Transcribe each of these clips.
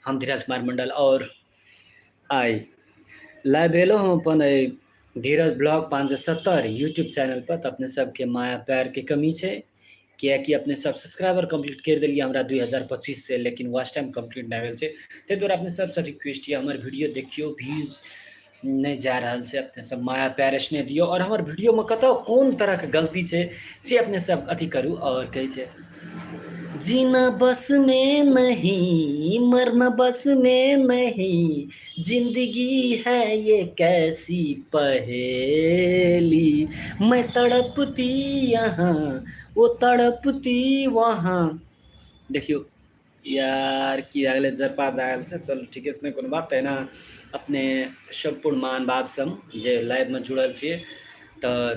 हम धीरज कुमार मंडल और आइ लाइव एलहुँ हम अपन एहि धीरज ब्लॉग 570 यूट्यूब चैनल पर। तऽ अपने सबके माया प्यारके कमी छै, किएकि अपने सब सब्सक्राइबर कम्प्लीट करि देलियै हमरा 2025 से, लेकिन वॉच टाइम कम्प्लीट नहि भेल छै। ताहि दुआरे अपने सबसँ रिक्वेस्ट यऽ, हमर वीडियो देखियौ, व्यूज नहि जा रहल छै, अपने सब माया प्यार स्नेह दियौ। आओर हमर वीडियोमे कतऽ कोन तरहके गलती छै से अपने सब अथी करू। आओर कहै छै, जीना बस में नहीं, मरना बस में नहीं, जिंदगी है ये कैसी पहेली, मैं तड़पती यहाँ वो तड़पती वहाँ। देखियौ यार, की भए गेलै, जरपा भए गेल छै। चलू ठीके छै, नहि कोनो बात। तहिना अपने सम्पूर्ण महान भाव सब जे लाइवमे जुड़ल छियै, तऽ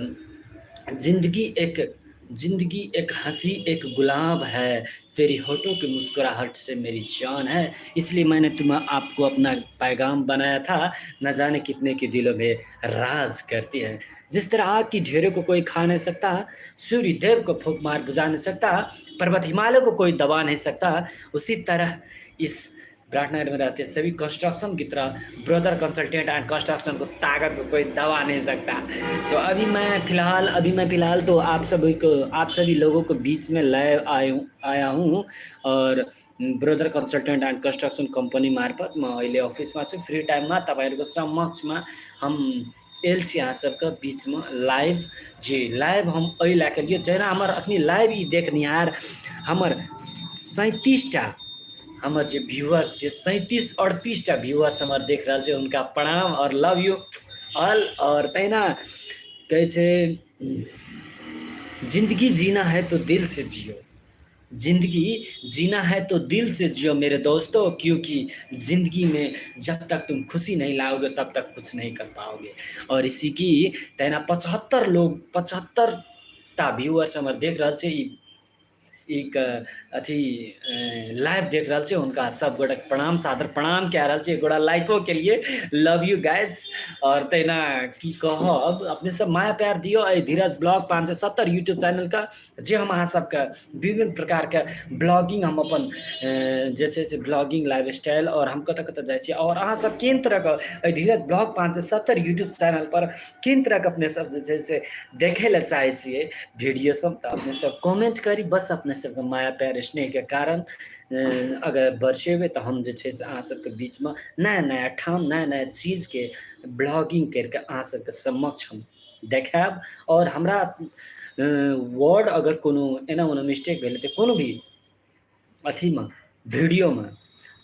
जिंदगी एक हंसी एक गुलाब है, तेरी होठों की मुस्कुराहट से मेरी जान है, इसलिए मैंने तुम्हें आपको अपना पैगाम बनाया था, न जाने कितने के दिलों में राज करती है। जिस तरह आग की ढेरों को कोई खा नहीं सकता, सूर्य देव को फूंक मार बुझा नहीं सकता, पर्वत हिमालय को कोई दबा नहीं सकता, उसी तरह इस विराटनगर में रहते सभी कंस्ट्रक्शन की तरह ब्रदर कंसल्टेंट एंड कंस्ट्रक्शन को ताकत को कोई दबा नहीं सकता। तो अभी मैं फिलहाल तो आप सभी लोगों को बीच में लाइव आया हूँ और brother consultant and construction company मार्फत म अहिले अफिसमा छु। फ्री टाइममा तपाईँहरूको समक्षमा हम एल छी अहाँ सबके बीचमे लाइव, जे लाइव हम एहि लए कऽ लिए जेना हमर अखनी लाइव ई देखनिहार हमर 37टा हमर जे व्यूअर्स छै, 37 38टा व्यूअर्स हमर देख रहल छै, हुनका प्रणाम आओर लव यू ऑल। आओर तहिना कहै छै, जिंदगी जीना है तो दिल से जियो, जिंदगी जीना है तो दिल से जियो मेरे दोस्तों, क्योंकि जिंदगी में जब तक तुम खुशी नहीं लाओगे तब तक कुछ नहीं कर पाओगे। और इसी की तहिना 75 लोग, 75टा व्यूअर्स हमर देख रहल छै, ई एक अथी लाइव देख रहल छै, हुनका सब गोटाके प्रणाम, सादर प्रणाम कए रहल छी। एक गोटा लाइको के लिए, लव यू गाइज। आओर तहिना की कहब, अपने सब माया प्यार दियौ एहि धीरज ब्लॉग 570 यूट्यूब चैनलके, जे हम अहाँ सबके विभिन्न प्रकारके ब्लॉगिंग हम अपन जे छै से ब्लॉगिंग लाइफ स्टाइल आओर हम कतऽ कतऽ जाइ छी, आओर अहाँ सब केहन तरहके एहि धीरज ब्लॉग 570 यूट्यूब चैनल पर केहन तरहके अपने सब जे छै से देखै लए चाहै छियै वीडियो सब, तऽ अपने सब कमेंट करी। बस अपने सबके माया प्यार स्नेहके कारण अगर बरसेबै तऽ हम जे छै से अहाँ सबके बीचमे नया नया ठाम नया नया चीजके ब्लॉगिंग करिके अहाँ सबके समक्ष हम देखायब। आओर हमरा वर्ड अगर कोनो एना ओना मिस्टेक भेल हेतै कोनो भी अथीमे वीडियोमे,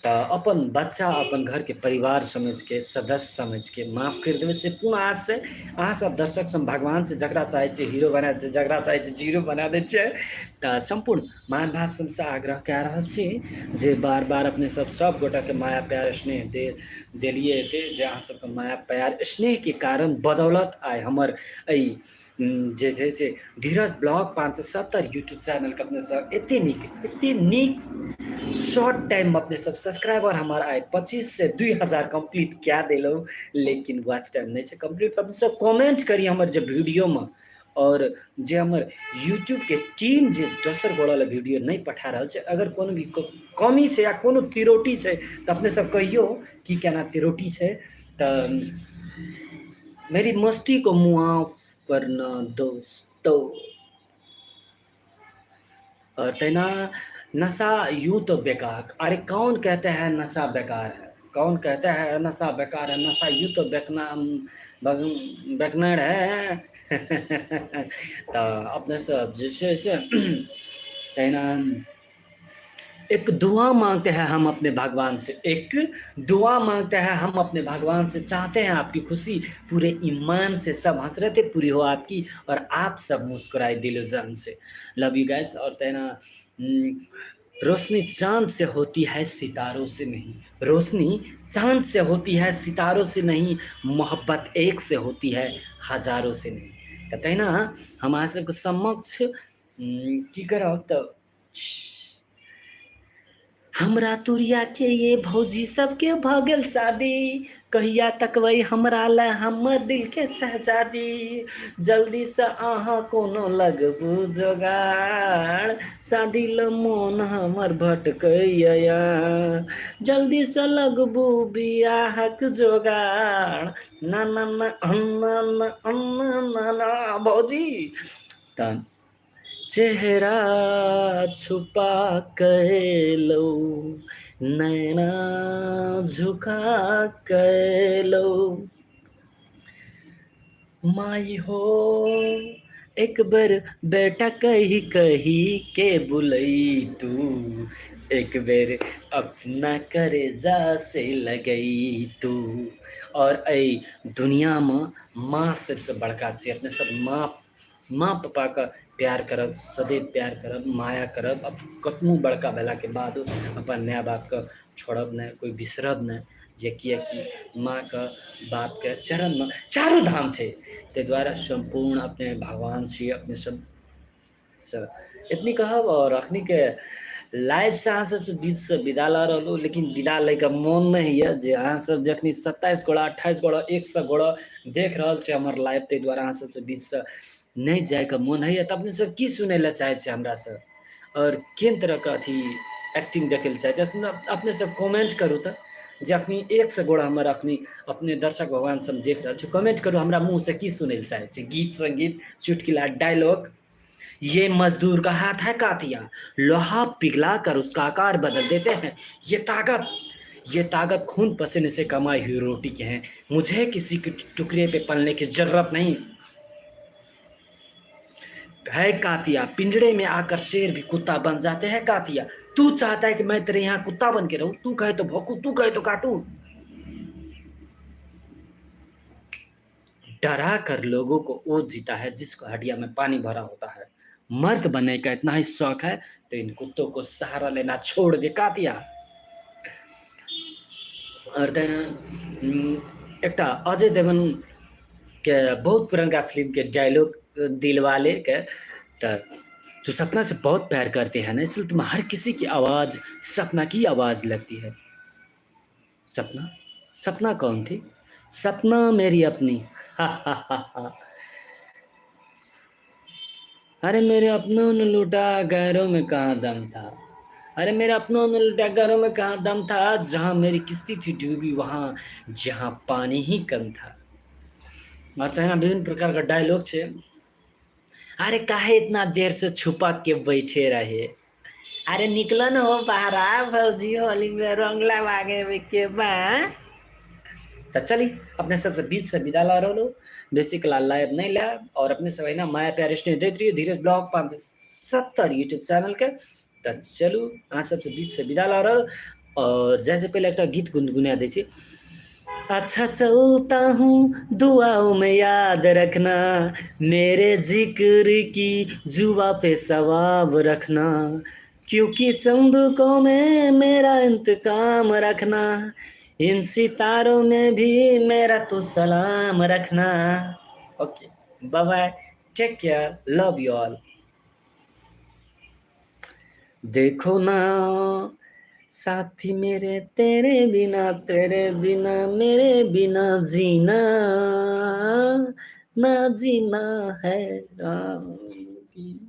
तऽ अपन बच्चा अपन घरके परिवार समझिके सदस्य समझिके माफ करि देबै से पूर्ण आशसँ। अहाँ सब दर्शक सब भगवान से जकरा चाहै छियै हीरो बना दै, जकरा चाहै छियै जीरो बना दै छियै। तऽ सम्पूर्ण मान भाव सबसँ आग्रह कए रहल छी जे बार बार अपने सब सब गोटाके माया प्यार स्नेह दे देलियै एते, जे अहाँ सबके माया प्यार स्नेहके कारण बदौलत आइ हमर एहि जे छै से धीरज ब्लॉग 570 यूट्यूब चैनलके अपने सब एते नीक शॉर्ट टाइममे अपने सब सब्सक्राइबर हमर आइ 25 से 2000 कम्प्लीट कए देलहुँ, लेकिन वॉच टाइम नहि छै कम्प्लीट। तऽ अपने सब कमेंट करी हमर जे वीडियोमे, आओर जे हमर यूट्यूबके टीम जे दोसर गोड़ा लए वीडियो नहि पठा रहल छै, अगर कोनो भी कमी छै या कोनो त्रुटि छै तऽ अपने सब कहियौ कि केना त्रुटि छै। तऽ मेरी मस्ती को मुआफ करना दोस्तो। और तहिना नशा यूँ तो बेकार, अरे कौन कहते हैं नशा बेकार है, कौन कहता है नशा बेकार है, नशा यूँ तो बेकना बेकनर है। तऽ अपने सब जे छै से तहिना एक दुआ मांगते हैं हम अपने भगवान से, एक दुआ मांगते हैं हम अपने भगवान से, चाहते हैं आपकी खुशी पूरे ईमान से, सब हसरतें पूरी हो आपकी और आप सब मुस्कुराए दिलो जान से। Love you guys. और तहिना रोशनी चांद से होती है सितारों से नहीं, रोशनी चांद से होती है सितारों से नहीं, मोहब्बत एक से होती है हजारों से नहीं। तऽ तहिना हम अहाँ सबके समक्ष की करब, तऽ हमरा तुरिया के ये भौजी सबके भऽ गेल शादी कहिया तकबै हमरा लए हमर दिल के शहजादी जल्दीसँ अहाँ कोनो लगबू जोगाड़ शादी लए मोन हमर भटकैया जल्दीसँ लगबू बियाहक जोगाड़ ना ना ना ना ना ना ना भौजी तऽ चेहरा छुपा कयलौ नैना झुका कयलौ माई हो एक बेर बेटा कही कही के बुलई तू एक बेर अपना करेजा से लगई तू आओर एहि दुनियामे माँ सबसँ बड़का छै अपने सब माँ माँ पप्पाके प्यार करब सदैव प्यार करब माया करब अब कतनो बड़का भेलाके बादो अपन माय बापके छोड़ब नहि कोइ बिसरब नहि जे किएकि माँके बापके चरणमे चारू धाम छै ताहि दुआरे सम्पूर्ण अपने भगवान छी अपने सब से एतनी कहब आओर अखनीके लाइवसँ अहाँ सबसँ बीचसँ विदा लऽ रहलहुँ लेकिन विदा लैके मोन नहि होइए जे अहाँ सब जखनी 27 गोड़ा 28 गोड़ा 100 गोड़ा देख रहल छै हमर लाइव ताहि दुआरे अहाँ सबसँ बीचसँ नहि जाइके मोन होइए तऽ अपने सब की सुनै लए चाहै छियै हमरासँ आओर केहन तरहके अथी एक्टिंग देखै लए चाहै छियै अपने सब कमेंट करू तऽ जे अखनी 100 गोड़ा हमर अखनी अपने दर्शक भगवान सब देख रहल छै कमेंट करू हमरा मुँहसँ की सुनै लए चाहै छियै गीत संगीत चुटकुला डायलॉग ये मजदूर का हाथ है कातिया लोहा पिघला कर उसका आकार बदल देते हैं ये ताकत ये ताकत खून पसीने से कमाई हुई रोटी के हैं मुझे किसी के टुकड़े पे पलने की जरूरत नहीं है कातिया पिंजरे में आकर शेर भी कुत्ता बन जाते हैं कातिया तू चाहता है कि मैं तेरे यहाँ कुत्ता बन के रहूं तू कहे तो भौंकू तू कहे तो काटू डरा कर लोगों को वो जीता है जिसको हडिया में पानी भरा होता है मर्द बनने का इतना ही शौक है तो इन कुत्तों को सहारा लेना छोड़ दे कातिया आओर तहिना एकटा अजय देवगन के बहुत पुरनका फिल्मके डायलॉग दिलवाले के तऽ तू सपना से बहुत प्यार करते हैं ना इसलिए तुम्हें हर किसी की आवाज़ सपना की आवाज़ लगती है सपना सपना कौन थी सपना मेरी अपनी हा हा हा हा अरे मेरे अपनों ने लूटा गैरों में कहाँ दम था अरे मेरे अपनों ने लूटा गैरों में कहाँ दम था जहाँ मेरी किस्ती थी डूबी वहाँ जहाँ पानी ही कम था और तहिना विभिन्न प्रकार का डायलॉग छै अरे काहे इतना देर से छुपा के बैठे रहे अरे निकलो न हो बाहर आ भौजी होली में रंग लगावे के बा तऽ चली अपने सबसँ बीचसँ विदा लऽ रहलहुँ बेसी कला लाइव नहि लायब आओर अपने सब एहिना माया प्यार स्नेह दैत रहियौ धीरज ब्लॉग 570 यूट्यूब चैनलके तऽ चलू अहाँ सबसँ बीचसँ विदा लऽ रहल आओर जाइसँ पहिले एकटा गीत गुनगुना दै छी अच्छा चलता हूँ दुआओं में याद रखना मेरे जिक्र की जुबा पे सवाब रखना क्योंकि चंदुकों में मेरा इंतकाम रखना इन सितारों में भी मेरा तू सलाम रखना okay bye bye take care love you all देखो ना साथी मेरे तेरे बिना मेरे बिना जीना ना जीना है राम की।